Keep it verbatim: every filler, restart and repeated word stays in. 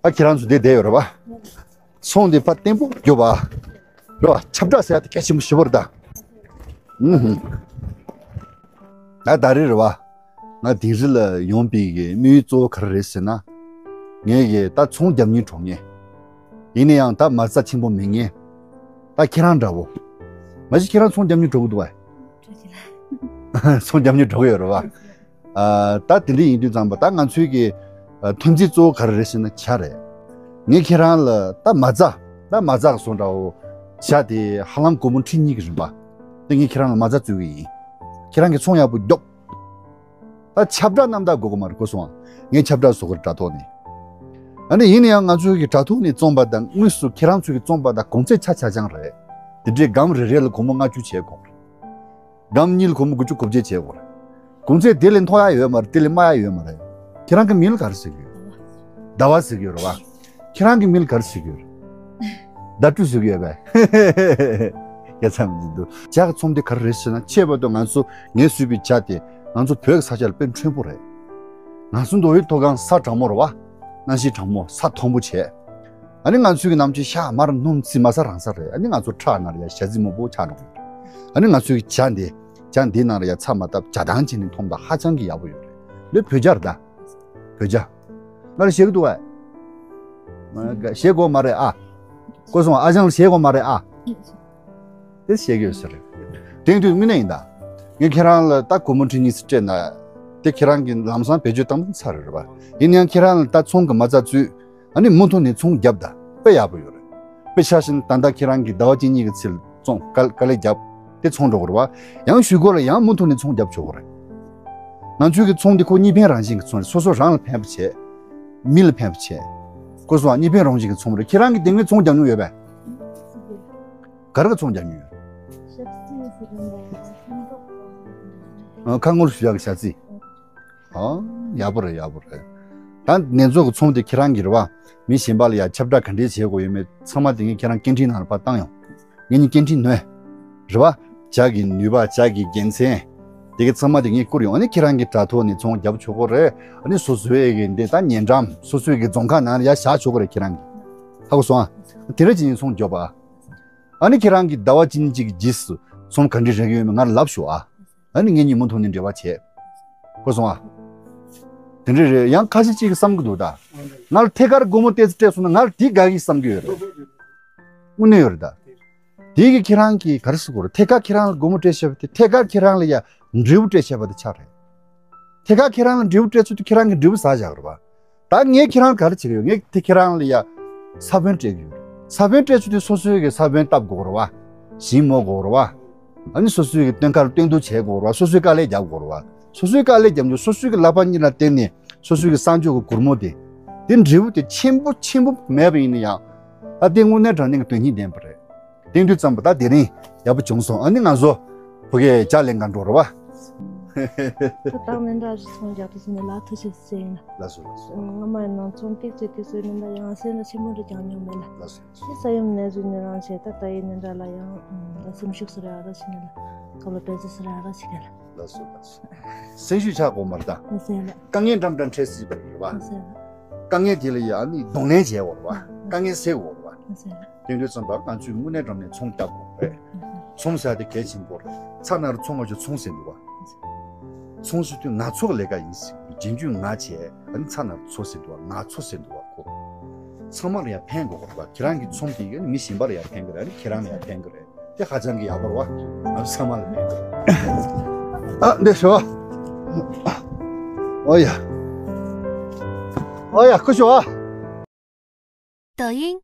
ད་ཁྱེད་རང་ཚོ་འདི་བསྡད་ཡོད་རེད་པ། ཚོང་འདི་ཕར་བརྟན་པོ་རྒྱོབ་པ། རེད་པ། ཁྱབ་བསྒྲགས་ཟེར་ཡ་དེ་གལ་ཆེན་པོ་ཞེ་པོ་རེད་ད། ཨུ་ཧུམ། ད་ད་རེས་རེད་པ། ང་དིང་རི་ལ་ཡོང་པའི་གི་དམིགས་ཡུལ་གཙོ་བོ་ག་རེ་རེད་ཟེར་ན། ངས་གི་ད་ཚོང་རྒྱབ་མཁན་གྲོངས་མཁན། ཡིན་ན་ཡང་ད་མ་རྩ་ཆེན་པོ་མེད་མཁན། ད་ཁྱེད་རང་འདྲ་བོ། མ་གཞི་ཁྱེད་རང་ཚོང་རྒྱབ་མཁན་འགྲོ་གི་འདུག་གས། ཚོང་རྒྱབ་མཁན་འགྲོ་གི་ཡོད་རེད་པ། ཨ། ད་དེ་འདྲ་ཡིན་དུས་ཙམ་པ་ད་ང་ཚོའི་གི་ཨ། ཐོན་རྫས་གཙོ་བོ་ག་རེ་རེད་ཟེར་ན་ཇ་རེད། ངས་ཁྱེད་རང་ལ་ད་མ་རྩ། ད་མ་རྩ་གི་བཟོ་འདྲ་བོ། ཇ་དེ་ཧ་ལམ་སྒོར་མོ་ཁྲི་གཉིས་ཀྱི་རིན་པ། དེ་ངས་ཁྱེད་རང་ལ་མ་རྩ་བཙུགས་ཀྱི་ཡིན། ཁྱེད་རང་གིས་ཚོང་ཡག་པོ་རྒྱོབ། ད་ཁྱབ་བསྒྲགས་རྣམ་དག་དགོས་ཀྱི་མ་རེད། གོ་སོང་ཨ། ངས་ཁྱབ་བསྒྲགས་བཟོ་གི་རེད་དྲ་ཐོག་ནས། ཨ་ནི་ཡིན་ན་ཡང་ང་ཚོའི་གི་དྲ་ཐོག་ནས་བཙོང་པ་དང་དངོས་སུ་ཁྱེད་རང་ཚོའི་གི་བཙོང་པ་དང་གོང་ཚད་ཆ་ཆ་ཆང་རེད། དེ་འདྲའི་སྒམ་རེ་རེ་ལ་སྒོར་མོ་ལྔ་བཅུ་བྱས་དགོས་རེད། སྒམ་གཉིས་ལ་སྒོར་མོ་དགུ་བཅུ་གོ་བརྒྱད་བྱས་དགོས་རེད། གོང་ཚད་དེ་ལས་མཐོ་ཡ་ཡོད་མ་རེད། དེ་ལས་དམའ་ཡ་ཡོད་མ་རེད། ཁྱེད་རང་གི་མིང་ལ་ག་རེ་ཟེར་གི་ཡོད། ཟླ་བ་ཟེར་གི་ཡོད་རེད་པ། ཁྱེད་རང་གི་མིང་ལ་ག་རེ་ཟེར་གི་ཡོད་རེད། ཟླ་སྤྲུལ་ཟེར་གི་ཡོད་པས། ཡ་མཚན་མི་འདུག་ཇ་གི་ཚོང་འདི་ག་རེ་རེད་ཟེར་ན། ཁྱད་པར་དུ་ང་ཚོ་ངས་བཟོས་པའི་ཇ་དེ་ང་ཚོ་བོད་ཀྱི་ས་ཆ་ལ་དཔེ་མཐོན་པོ་རེད། ང་ཚོ་མདོ་དབུས་མཐོ་སྒང་ས་གྲང་མོ་རེད་པ། གནམ་གཤིས་གྲང་མོ། ས་མཐོན་པོ་བྱས། ཨ་ནི་ང་ཚོའི་གི་གནམ་གཤིས་ཤ་མར་སྣུམ་རྩི་མ་ཟ་རང་ཟ་རེད། ཨ་ནི་ང་ཚོ་ཁྲག་ནང་ལ་ཡ་ཞ་རྩི་མང་པོ་ཆགས་འགྲོ་གི་རེད། ཨ་ནི་ང་ཚོའི་གི་ཇ་འདི། ཇ་འདིའི་ནང་ལ་ཡ་ཚྭ་མ་བཏབ་ཇ་དང་བྱས་ནས་འཐུངས་ད་ཧ་ཅང་གི་ཡག་པོ་ཡོད་རེད། འདི་བོད་ཇ་རེད་ད། བོད་ཇ། ང་ལ་བཤད་གི་འདུག་གས། བཤད་དགོས་མ་རེད་ཨ། གོ་སོང་། ཨ་ཅང་ལ་བཤད་དགོས་མ་རེད་ཨ། དེ་བཤད་གི་ཡོད་ས་རེད། དེང་དུས་དངོས་གནས་ཡིན་ད། ངས་ཁྱེད་རང་ལ་ད་སྒོར་མོ་ཁྲི་གཉིས་ཙམ་སྤྲད་ན། དེ་ཁྱེད་རང་གི་ལམ་སང་བེད་སྤྱོད་བཏང་ཚར་རེད་པ། ཡིན་ཡང་ཁྱེད་རང་ལ་ད་ཚོང་གི་མ་རྩ་བཙུགས། ཨ་ནི་མུ་མཐུད་ནས་ཚོང་རྒྱབ་ད་དཔེ་ཡག་པོ་ཡོད་རེད། དཔེ་ཆ་བཞག་ན་ད་ལྟ་ཁྱེད་རང་གིས་ཟླ་བ་གཅིག་གཉིས་ཀྱི་ཚེ་ལ་ཚོང་དཀའ་དཀའ་ལས་བརྒྱབ། དེ་ཚོང་འགྲོ་གི་རེད་པ། ཡང་གཞུག་གུ་ལ་ཡང་མུ་མཐུད་ནས་ཚོང་རྒྱབ་ཆོག་གི་རེད། ང་ཚོའི་གི་ཚོང་འདི་ཁོ་གཉིས་ཕན་རང་བཞིན་གྱི་ཚོང་རེད། སོ་སོ་རང་ལ་ཕན་པ་བྱས། མི་ལ་ཕན་པ་བྱས། གོ་སོང་ཨ། གཉིས་ཕན་རང་བཞིན་གྱི་ཚོང་རེད། ཁྱེད་རང་གིས་དེ་སྔོན་ཚོང་རྒྱབ་མྱོང་ཡོད་པས། ག་རེ་ག་ཚོང་རྒྱབ་མྱོང་ཡོད། ཞབས་ཕྱི་ཟེར་རུང་ལ་ཡང་ཁང་ཐོག་ཨ། ཁ་ངོར་ཞུ་ཡག་གི་ཞབས་ཕྱི། ཨ། ཡག་པོ་རེད། ཡག་པོ་རེད། ད་ནེ་ཙོ་གི་ཚོང་དེ་ཁྱེད་རང་གི་རེད་པ། མི་གཞན་པ་ལ་ཡ་ཁྱབ་བསྒྲགས་ག་འདྲས་བྱེད་དགོས་ཡོད་མེད་ཚང་མ་དེ་ངས་ཁྱེད་རང་སྐད་འཕྲིན་ནང་ལ་ཕར་བཏང་ཡོང་། ངེད་གཉིས་སྐད་འཕྲིན་ནོན། རེད་པ། ཇ་གི་ནུས་པ། ཇ་གི་དགེ་མཚན། དེ་གི་ཚང་མ་དེ་ངས་བསྐུར་ཡོང་། ཨ་ནི་ཁྱེད་རང་གི་དྲ་ཐོག་ནས་ཚོང་རྒྱབ་ཆོག་གི་རེད། ཨ་ནི་སོ་སོའི་གི་འདི་ད་ཉེ་འགྲམ་སོ་སོའི་གི་རྫོང་ཁ་ནང་ལ་ཡ་བཞག་ཆོག་གི་རེད་ཁྱེད་རང་གི། ཧ་གོ་སོང་ཨ། དེ་འདྲ་བྱས་ནས་ཚོང་རྒྱོབ་ཨ། ཨ་ནི་ཁྱེད་རང་གིས་ཟླ་བ་གཅིག་གཉིས་ཅིག་གི་རྗེས་སུ་ཚོང་ག་འདྲས་རག་གི་ཡོད་མེད་ང་ལ་ལབ་ཤོག་ཨ། ཨ་ནི་ངེད་གཉིས་མུ་མཐུད་ནས་འབྲེལ་བ་བྱེད། གོ་སོང་ཨ། དེ་འདྲས་རེད། ཡང་ཁ་ཤས་ཅིག་གིས་བསམ་གི་འདུག་ད། ང་ལ་ཐད་ཀར་སྒོར་མོ་སྤྲད་སྤྲད་སོང་ན་ང་ལ་དེ་དགའ་གི་བསམ་གི་ཡོད་རེད། དངོས་གནས་ཡོད་རེད་ད། དེ་གི་ཁྱེད་རང་གིས་ག་རེ་ཟེར་དགོས་རེད། ཐད་ཀར་ཁྱེད་རང་ལ་སྒོར་མོ་སྤྲད་བྱས་པ་དེ་ཐད་ཀར་ཁྱེད་རང་ལ་ཡ་འབྲས་བུ་སྤྲད་བྱས་པ་དེ་ཆགས་རེད། ཐད་ཀར་ཁྱེད་རང་ལ་འབྲས་བུ་སྤྲད་ཚུལ་དེ་ཁྱེད་རང་གིས་འབྲས་བུ་ཟ་བཞག་རེད་པ། ད་ངས་ཁྱེད་རང་ག་རེ་བྱེད་ཀྱི་ཡོད། ངས་དེ་ཁྱེད་རང་ལ་ཡ་ས་བོན་སྤྲད་ཀྱི་ཡོད། ས་བོན་སྤྲད་ཚུལ་དེ་སོ་སོའི་གི་ས་བོན་བཏབ་དགོས་རེད་པ། ཞིང་རྨོ་དགོས་རེད་པ། ཨ་ནི་སོ་སོའི་གི་སྟོན་ཁར་སྟོན་གཏོང་བྱེད་དགོས་རེད་པ། སོ་སོའི་དཀའ་ལས་རྒྱབ་དགོས་རེད་པ། སོ་སོའི་དཀའ་ལས་རྒྱབ་རྒྱུ་སོ་སོའི་གི་ལག་པ་གཉིས་ལ་བརྟེན་ནས་སོ་སོའི་གི་བསགས་འཇོག་གི་སྒོར་མོ་དེ། དེ་འབྲས་བུ་དེ་ཆེན་པོ་ཆེན་པོ་མེད་པ་ཡིན་ན་ཡང་། ཨ་དེ་དངོས་གནས་དྲང་གནས་ཀྱི་དོན་སྙིང་ལྡན་པ་རེད། དེང་དུས་ཙམ་པ་ད་དེ་རིང་ཡག་པོ་བྱུང་སོང་། ཨ་ནི་ང་ཚོ་བུ་གའི་ཇ་ལེན་ག་འགྲོ་རོགས་པ། ད་ལྟ་མི་འདྲ་ཞིག་ཚོང་རྒྱག་དུས་ནས་ལ་ཐུགས་རྗེ་ཆེ་ཡིན། ལགས་སོ་ལགས་སོ། སྔོན་མ་ཡིན་ན་ཚོང་ཏིག་ཙེ་ཏིག་ཙེ་མི་འདྲ་ཡང་སེམས་ལ་ཆེན་པོ་འདྲ་ཀྱང་མྱོང་མེད་ལ། ལགས་སོ་ལགས་སོ། ཤི་ས་ཡོམ་ནས་བཟུང་ནས་རང་བྱས་ད་ལྟ་ཡི་མི་འདྲ་ལ་ཡང་ལ་སེམས་ཤུགས་སུ་རེ་བ་ར་ཕྱིན་ལ་ཁ་ལོ་པེ་ཙེ་སུ་རེ་བ་ར་ཕྱིན་ལ། ལགས་སོ་ལགས་སོ། སེམས་ཤུགས་ཆག་དགོས་མ་རེད་ད། མ་ཟད་ལ། དཀའ་ངལ་འདྲ་འདྲ་འཕྲད་སྲིད་པ་རེད་བ། མ་ཟད་ལ། དཀའ་ངལ་དེ་ལ་ཡང་ནི་གདོང་ལེན་བྱེད་དགོས་རེད་བ། དཀའ་ངལ་སེལ་དགོས་རེད་བ། མ་ཟད་ལ། དེ་འདྲའི་ཙམ་པ་ང་ཚོས་དངོས་གནས་དྲང་གནས་ཚོང་རྒྱག་དགོས་རེད། ཚོང་ཟེར་དེ་གལ་ཆེན་པོ་རེད། ཚ་ན་རུ་ཚོང་བ་ཚོ་ཚོང་ཟེར་འདུག་བ། ཚོང་ཟེར་དུས་ང་ཚོ་གི་ལས་ཀ་ཡིན་ཟེར། རྗེས་འཇུག་ང་བྱས། ཨ་ནི་ཚ་ན་རུ་ཚོ་ཟེར་འདུག་བ། ང་ཚོ་ཟེར་འདུག་བ་ཁོ། ཚང་མ་ལ་ཡང་ཕན་དགོས་རེད་བ། ཁྱེད་རང་གི་ཚོང་དེ་ཡིན་ན་མི་གཞན་པ་ལ་ཡང་ཕན་གི་རེད། ཨ་ནི་ཁྱེད་རང་ལ་ཡང་ཕན་གི་རེད། དེ་ཧ་ཅང་གི་ཡག་པོ་རེད་བ། ང་ཚོ་ཚང་མ་ལ་ཕན་གི་རེད། ཨ་འདི་ཞོ། ཨོ་ཡ། ཨོ་ཡ་ཁུ་ཞོ། 抖音，